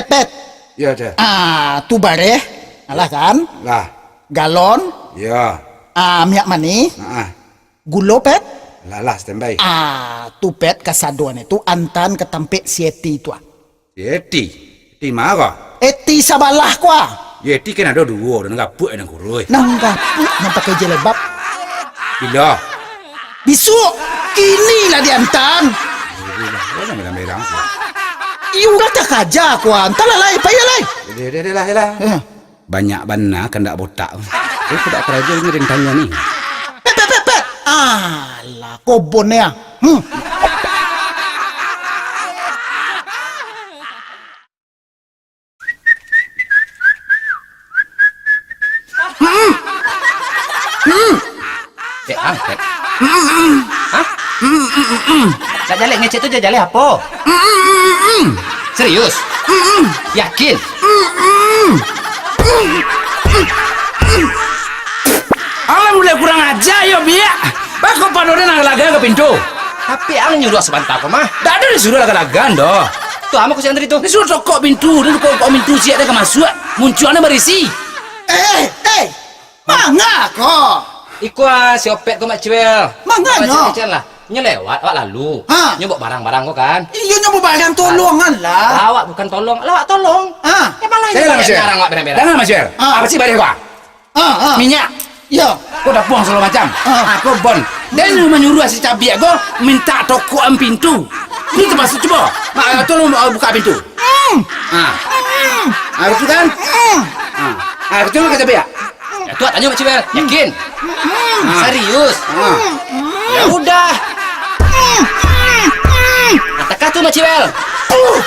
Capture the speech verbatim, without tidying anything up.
Pet. Yo, Cel. Ah, tu bareh. Alah kan? Lah. Galon. Yo. Ah, minyak manih. Nah. Gulo, Pet. Lah, lah, standby. Ah, tu, Pet, kasadoan itu antaan ka tampek si Eti tu, ah. Si Eti? Eti ma ko? Eti sabalah ko, ah. Yo, Eti kan ado duo, nan gapuak, nan kuruih. Nan gapuak, nan pakai jilbab. Bilo? Bisuak. Kini lah diantaan. Iyo, lah, lah, lah, lah, lah. Iyo, lah takaja ko, ah. Antahlah, lai, pailah, lai. Deh, deh, deh, lah, lah. Eh. Banyak bana kandak botak. Eh, budak karajo ni rentangnya ni. Pet, pet, pet, pet. Alah, kobon ya. Hmm. Hmm. Hmm. Cek, ah, cek. Hah? Cak jaleh, ngecek tu cak jaleh apo? Serius? Yakin? Alah mulai kurang aja yo, Biak. Bako pado den nan laga ka pintu. Tapi ang nyuruah sabanta ko mah. Dak ado disuruah laga-laga, ndo. Tu, ama ko si Andri tu. Disuruah tokok pintu, den tokok pintu, siak den ka masuak. Muncuang den barisi. Eh, eh, Manga ko? Iko, ah, si Opet ko, Mak Ciwel. Manganyo? Mak Ciwel lah. Nyo lewat, awak lalu. Ha. Nyo bawa barang-barang ko kan. Iyo, nyo bawa barang, tolongan lah. Lah, awak bukan tolong, lah awak tolong. Ha. Yo, malah nyo lah, Mak Ciwel. Barang awak berang-berang. Jangan, Mak Ciwel. Ha. Apa sih barang ko? Ha, ha. Minyak. Iyo. Ko dapuang sagalo macam. Ha. Ha, ko bon. Den manyuruah si Cabiak ko mintak tokokan pintu. Pintu masuk, cubo. Mak, tolong, ah, buka pintu. Hmm. Ha. Hmm. Ha, betul kan? Hmm. Ha. Ha, betul kan, Cabiak? Yo, tu awak tanyo, Mak Ciwel. Yakin? Hmm. Ha. Serius? Ha. Yo udah. Hmm. Katakan tu, Mak Ciwel. Uh.